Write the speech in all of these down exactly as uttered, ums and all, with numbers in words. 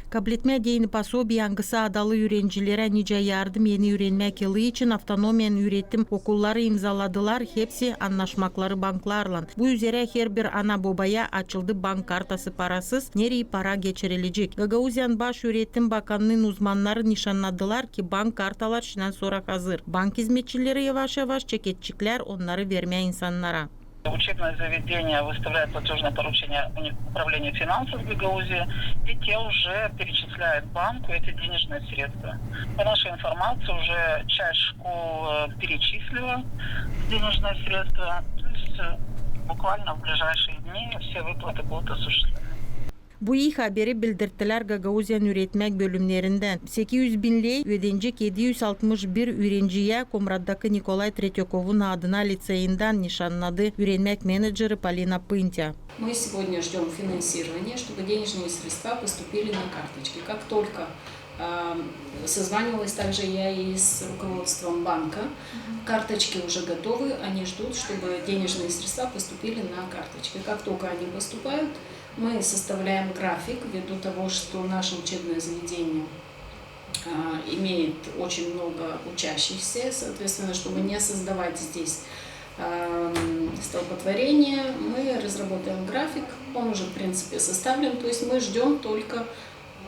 Kabletmää deyni posobiya, angısı adalı üürencilerä nicä yardım eni üürenmäk yılı için avtonomiyanın üüretim okulları imzaladılar hepsi annaşmakları banklarlan. Bu üzerä herbir ana-bobaya açıldı bank kartası parasız, nereyi para geçirilecek. Gagauziyanın baş üüretim bakannıın uzmannarı nişannadılar ki, bank kartalar şindän sora hazır. Bank hizmetçileri yavaş-yavaş çeketçiklär onnarı vermää insannara. Учебное заведение выставляет платёжное поручение уни-, управлению финансов Гагаузии, и те уже перечисляют банку эти денежные средства. По нашей информации, уже часть школ, э, перечислила денежные средства. То есть, э, буквально в ближайшие дни все выплаты будут осуществлены. Bu ii haberi bildirttilär Gagauziyanın üüretmäk bölümnerindän. Sekiz üz bin ley ödenecek edi üz altmış bir üürenciyä Komratdakı Nikolay Tretyakovun adına liţeyindän, nişannadı üürenmäk menedjeri Polina Pıntya. Мы сегодня ждём финансирования, чтобы денежные средства поступили на карточки. Как только, а, созванивалась также я и с руководством банка, карточки уже готовы, они ждут, чтобы денежные средства поступили на карточки. Как только они поступают, мы составляем график ввиду того, что наше учебное заведение, а, имеет очень много учащихся, соответственно, чтобы не создавать здесь, ам, столпотворение, мы разработаем график, он уже, в принципе, составлен, то есть мы ждём только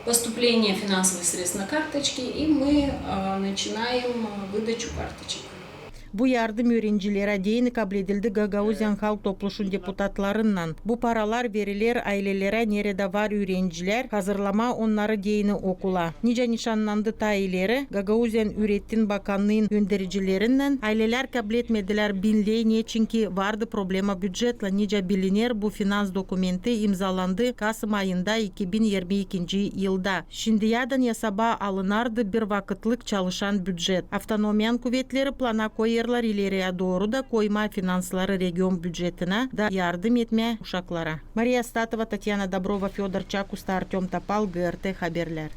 поступления финансовых средств на карточки, и мы, а, начинаем выдачу карточек. Bu yardım üürencilerä deyni kabledildi Gagauziyanın Halk Topluşun deputatlarınnan. Bu paralar veriler aylelerä, neredä var üürencilär, hazırlamaa onnarı deyni okula. Nicä nişannandı taa ileri, Gagauziyanın üüretim bakannıın öndericilerinnän, aylelär kabletmedilär bin ley, neçinki vardı problema bücetlän. Nicä biliner, bu finans dokumenti imzalandı kasım ayında iki bin irmi ikinci yılda. Şindiyädän esaba alınardı bir vakıtlık çalışan bücet. Avtonomiyanın kuvetleri plana koyêrlar ileriyä dooru da koymaa finansları region bücetinä da yardım etmää uşaklara. Mariya Statova, Tatyana Dobrova, Födor Çakusta, Artöm Topal, GRT Haberlär.